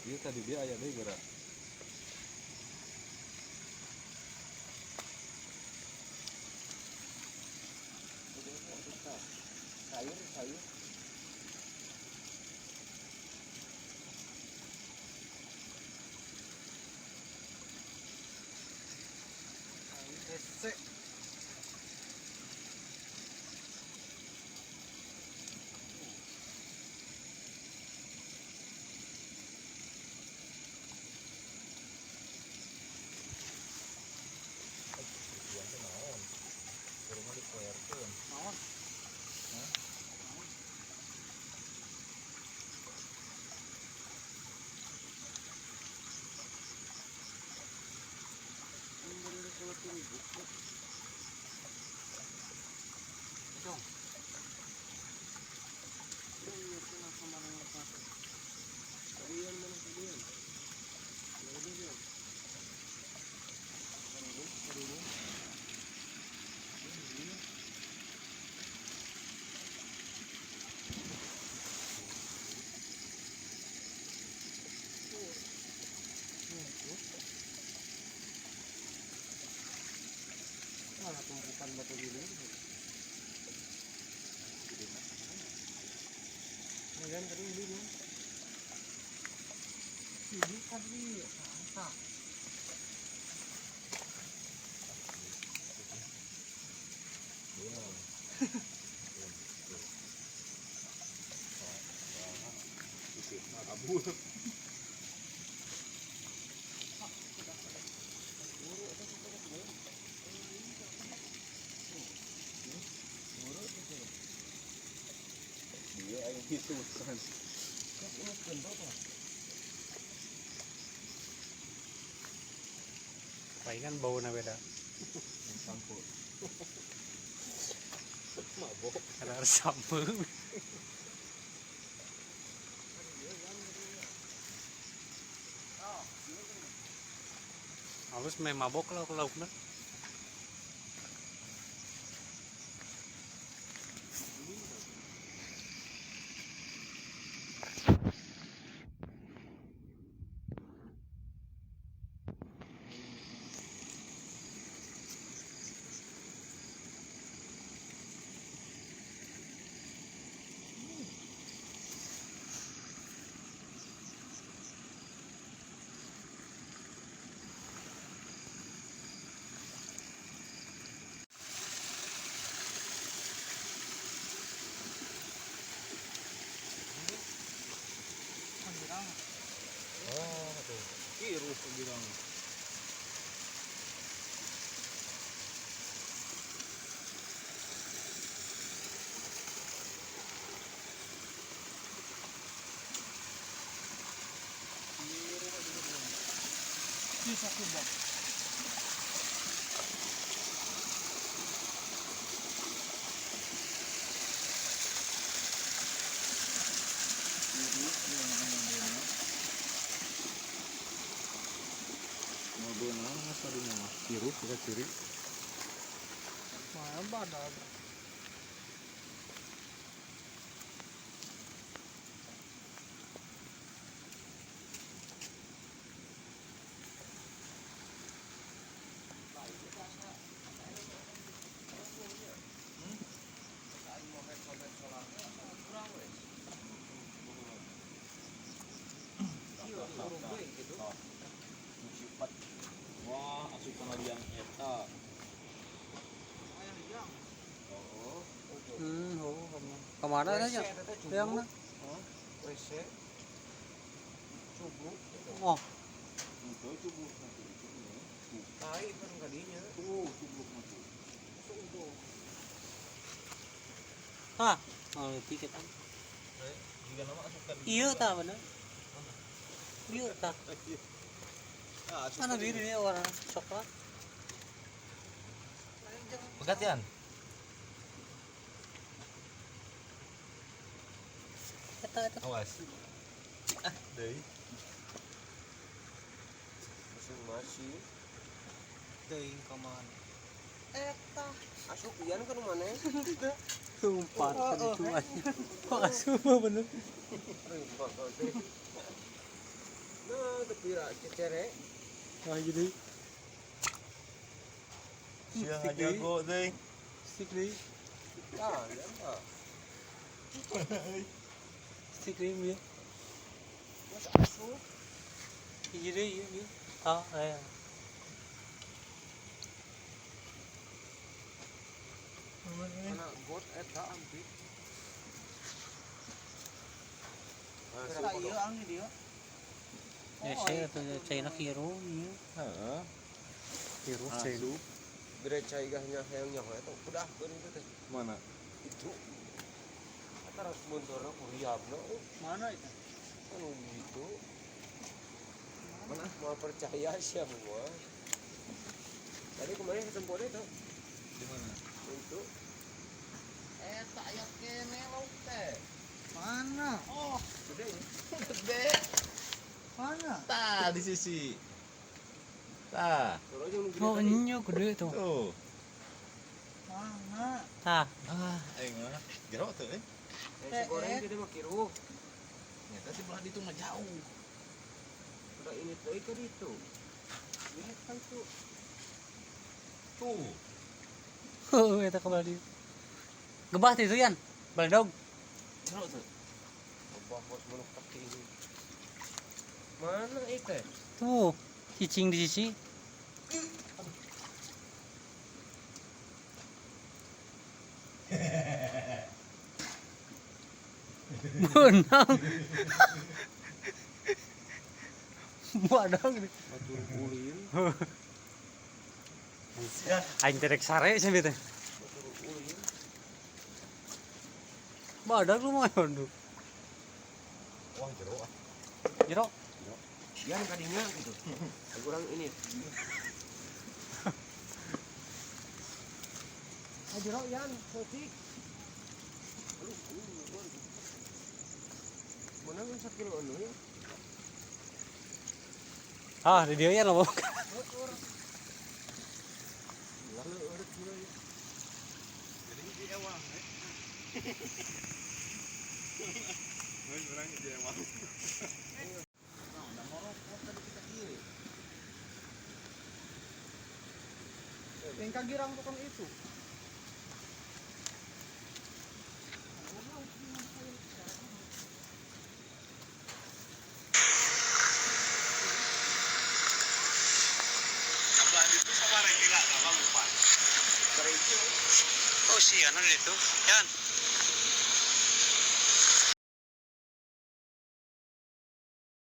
Iya tadi dia ayah deh gerak. Sayur, sayur. Sayur. Mana tumpukan batu gini? Ini tadi ini dong. Ini kan ini mantap. Kabur. Palingan bau na beda. Sampo. Mabok. Karena sampo. Halus meh mabok lah laukna. Oh, tuh. Kirus bilang. Bisa kubah. Biru kita ciri. Mana badag. Wah, asupan liang eta. Oh, kemana aja? Liang mah? WC. Cubluk. Oh. Itu cubluk nanti. Tai kan kadinya. Tuh, cubluk nanti. Hah, oh tiket. Jika nama asupan. Iya ta bener. Iya ta. Mana biru ini warna coklat. Pegat yan. Eta eta. Awas. Ah, deui. Masih. Teuing ka mana? Eta. Asup ian kan mana? Umpat kan itu anjing. Kok asup mah bener. Nah, tapi ra cecere. Wah jadi. Sia ngajago deui. Stik deui. Ah, ya mah. Stik deui ya. Mas asup. Hiji deui ieu ieu. Ah, aya. Mana got eta ampit. Tah ieu ang di dieu. Ya sih atuh caina kiru ieu. Heeh. Kiru caina. Bere cai gahnya hayang nyaho eta kudahkeun itu teh. Mana? Itu. Eta harus munturna ku hiabna. Mana itu? Anu gitu. Mana mau percaya siapa gua. Tadi kemarin ketemu itu. Di mana? Itu. Eta aya kene lauk teh. Mana? Oh, Gede ya. gede. Mana? Tah di sisi. Tah. Oh, nyo gede tuh. Tuh. Mana? Tah. Ah, aing mah. Jero teu euy. Eh, si goreng gede mah kiruh. Nyata di belah ditu mah jauh. Udah ini deui ka ditu. Ini kan itu. Tuh. Heuh, eta ka belah dieu. Gebah teh itu Yan. Baledog. Jero teu. Abah bos menuk kaki ini. Mana itu? Tuh, cicing di sisi. Benang. Badag nih. Batur ulin. Aing teh rek sare sia teh. Batur ulin. Badag lumayan tuh. Wah, jero ah. Jero. Yan kadinya gitu. Kurang ini. Ah, jero yan, sotik. Aduh, mana kan sakilo anu ya? Ah, di dieu ya loh. Lalu urut gila ya. Jadi hiji ewang eh. Geus urang hiji ewang. Nah, udah morokot tadi kita kieu. Yang kagirang tukang itu. Sebelah itu sama gila sama lupa. Oh, sih, anu itu. Yan.